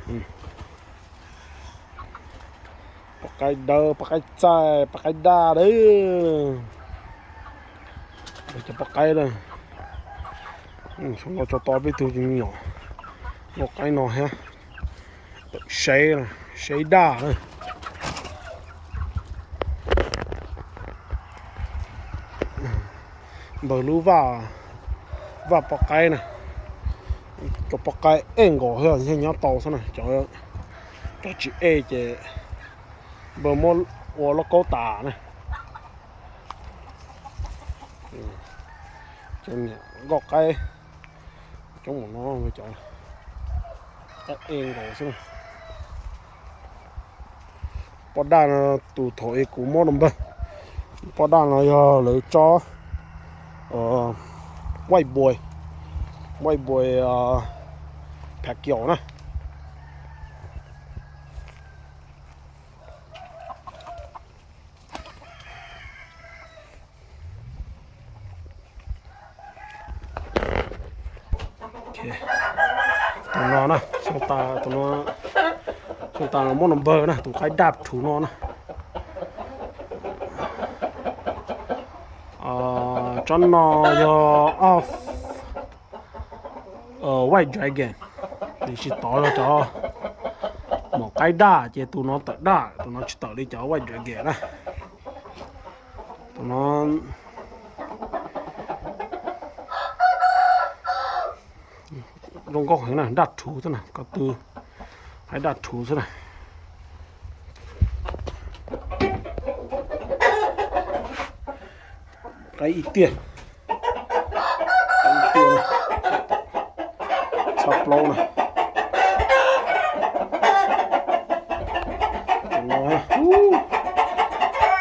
Poj qaib dawb, poj qaib txaij, poj qaib daj lawm. Cov poj qaib na, no tso tau peb tug me nyuam poj qaib no thiab. Tawm seb, seb daj na. Npawg lub vaj, vaj poj qaib na. Cov poj qaib ej nkaus thiab nyob tau xwb na, cov tsis ej ces npawg muab ua lauj kaub tas na. Cov niam nkoj qaib coob mus no, cov qaib ej nkaus xwb na. Poj daj no, tus thaum es kuv muab rau npawg, poj daj no yog lawv tsob White Boy, White Boy Pacquiao na. Tus no na, xyoo tas, tus no, xyoo tas los muab no npawg na, tus qaib daj rhuv no na. Tsob no yog White Dragon, tiam sis tod yog cov maum qaib daj ces tus no tawm daj, tus no tsis tawm li cov White Dragon na. Tus no zoo nkauj heev na, daj rhuv xwb na, ko tw qaib daj rhuv xwb na. Qaib ib tiag, qaib ib tiag, txha plaub na. Tus no,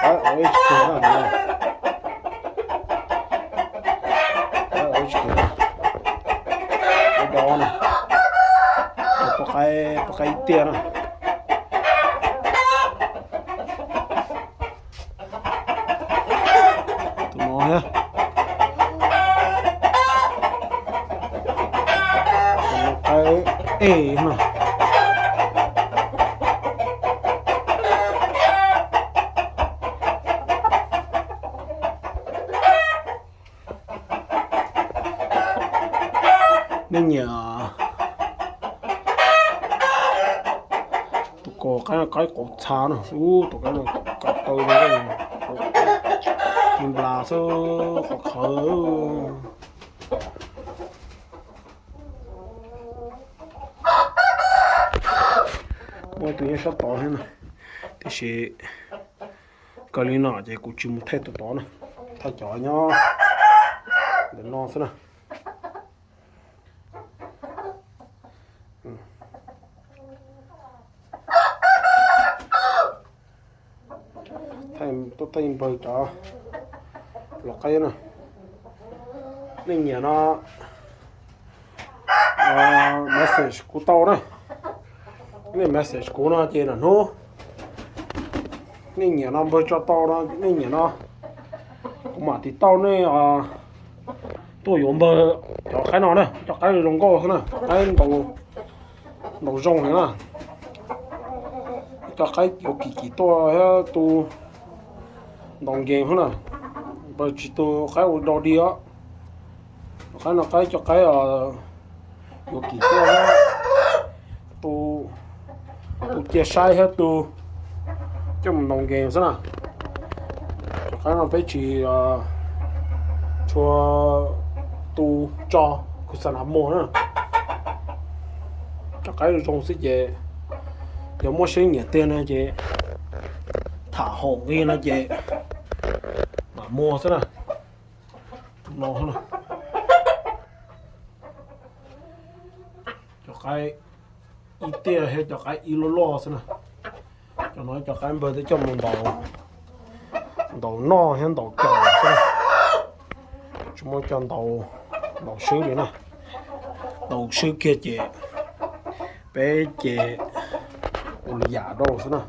qaib ib tsis kiag na, qaib ib tsis kiag na, qaib dov na, poj qaib, poj qaib ib tiag na. Tus no thiab, tus no qaib ej na. Nej nyiam tus ko qaib, qaib qaum txha na, ub, tus qaib no kav taw li nplas xwb, qhov qhawv. Muaj tus nyob sab tod thiab na, tiam sis kawg li no ces kuv tsis mus thaij tus tod na, thaij cov nyob ntawm no xwb na. Tuaj thaij npawg cov los qaib na. Nej nyiam no message kuv tau na. Nej message kuv no ces nram hnub nej nyiam no npawg tso tau no, nej nyiam no kuv mam tiv tauj nej tuaj yuav npawg cov qaib no na, cov qaib zoo nkauj xwb na, qaib ntaus zoo heev na. Cov qaib yuav kim kim tuaj thiab tu ntaus nkees xwb na, npawg tsis tu qaib ua dog dig os. Qaib no qaib cov qaib yuav kim tuaj thiab tu cia saib thiab tu coj mus ntaus nkees xwb na. Cov qaib no peb tsis tshua tu tso, kuv xav muag na. Cov qaib zoo xwb ces yog muaj siab nyiam tiag no ces tham haum nqi no ces mam muag xwb na. Tus no, cov qaib ib tiaj thiab cov qaib ib loj loj xwb na. Cov no cov qaib npawg twb coj mus ntaus noj thiab ntaus caum xwb na. Tsis muaj coj ntaus swb li na. Ntaus swb kiag ces peb ces ua li yam rau xwb na.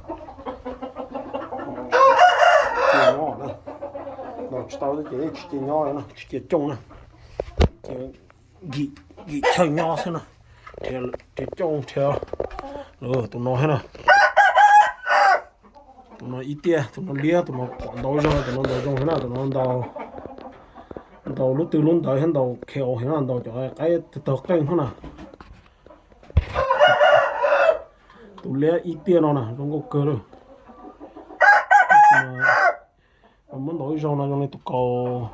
Ntaus tsis tau ces yeej tsis cia nyob, tsis cia cooj na. Ces nkim chaw nyob xwb na, nrhiav cooj nrhiav Tus no thiab na, tus no ib tiaj, tus no liab, tus no pom ntaus zog, tus no ntaus zoo thiab na, tus no ntaus lub twg lub ntawd thiab ntaus K O heev na, ntaus cov qaib tawg qeej thiab na. Tus liab ib tiaj no na zoo nkauj kawg li. Muab ntaus ib zaug no zoo li tus kaus,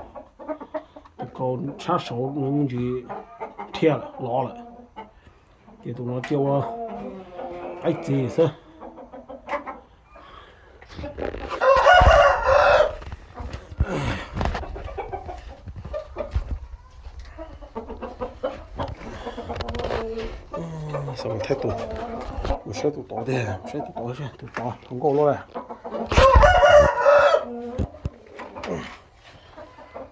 tus kaus sab saud nws me ntsis dhia lawm, lov lawm. Ces tus no cia ua qaib txiv xwb. Xav mus thaij tus, mus saib tus tod tiag, saib tus tod, tus tod zoo nkauj luaj li.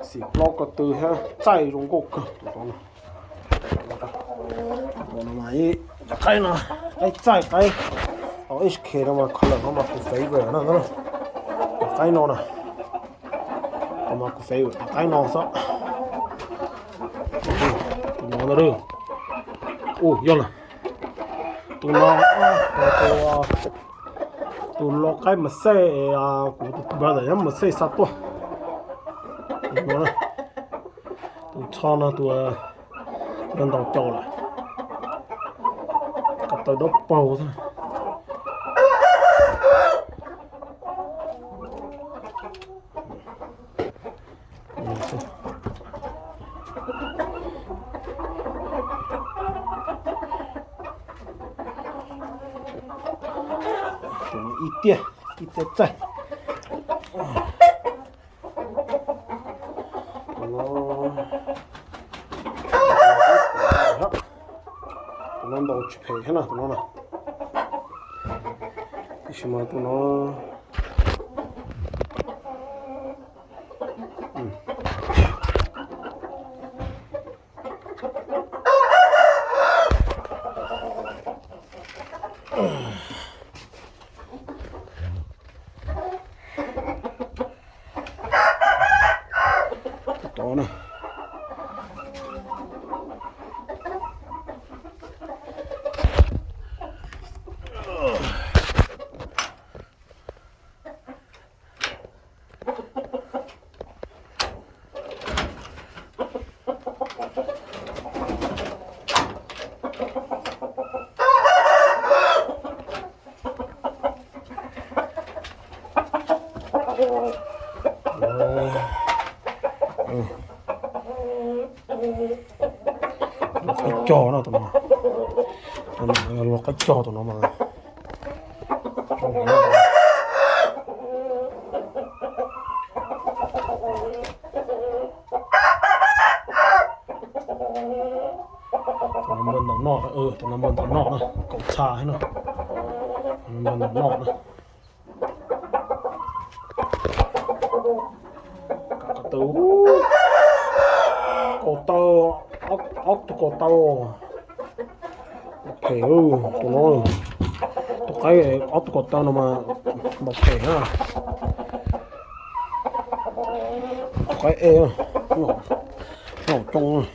Xim plaub ko tw thiab txaij zoo nkauj kawg tus tod no. Tus no mas ib cov qaib no, qaib txaij qaib, H K no mas color no mas kuv favorite na, cov qaib no na. Tus no kuv favorite cov qaib no xwb. Tus no ntag. Ua yog lawm. Tus no, tus lau qaib mas xej, kuv tus brother nyob mas xej xa tuaj. Tus no, tus txho no tus ntaus caum lawm. Ko taw dawb paug xwb. Tus no ib tiaj, ib tiaj txaij. Tus no, tus no ntaus tsis phem thiab na, tus no na. Tiam sis mas tus no Tod na. Luag qaib cog no tus no. Luag qaib cog tus no mas. Tus no npawg ntaus noj, tus no npawg ntaus noj na, kaum txha thiab na. Tus no npawg ntaus noj na. Kaum taw, kaum taw, ob tug kaum taw. Phem, tus no, tus qaib ob tug kaum taw no mas ntaus phem na. Tus qaib e, ntaus coob.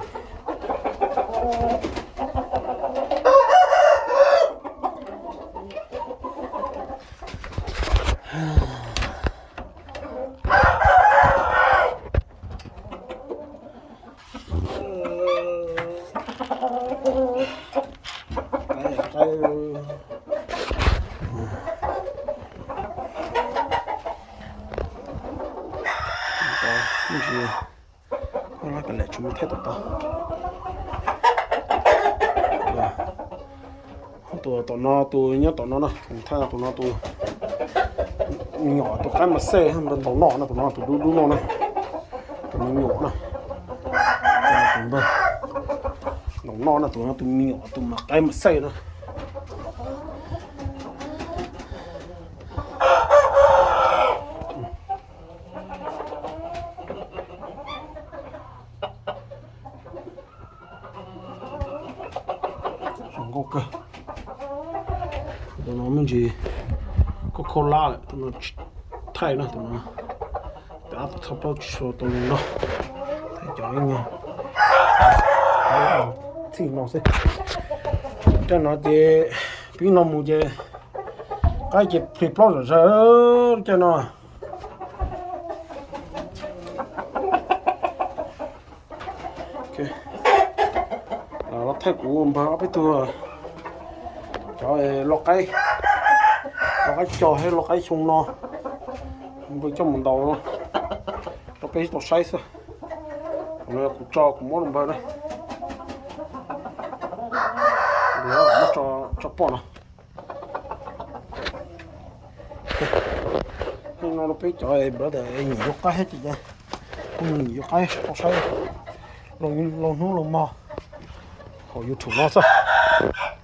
Ib ntsis, ib ntsis, ib ntsis, tsis muaj thaij tom tod. Tus tom no, tus nyob tom no na, thaij tus no tus me nyuam, tus qaib mas xej npawg ntaus noj na, tus no tus dub dub no na, tus me nyuam na, tus npawg ntaus noj na, tus no tus me nyuam tus mas qaib mas xej na. Zoo nkauj kawg. Tus no me ntsis khaub khaub lab lawm, tus no thaij na, tus no tab tom txhob plaub tsis tshua tau zoo no. Thaij cov ib nyuag txij no xwb. Rau no ces Pib no mus ces qaib ces plig plaub zom zaws caj no. Los thaij kuv npawg ob peb tug cov lau qaib, lau qaib cog thiab lau qaib xyoo no, npawg coj mus ntaus no rau peb tau saib xwb. Kuv tso kuv muab rau npawg na, muab tso pom no. No rau peb cov brother nyiam yuav qaib thiab ces kuv nyiam yuav qaib tau saib loo hnub loo hmo hauv YouTube no xwb.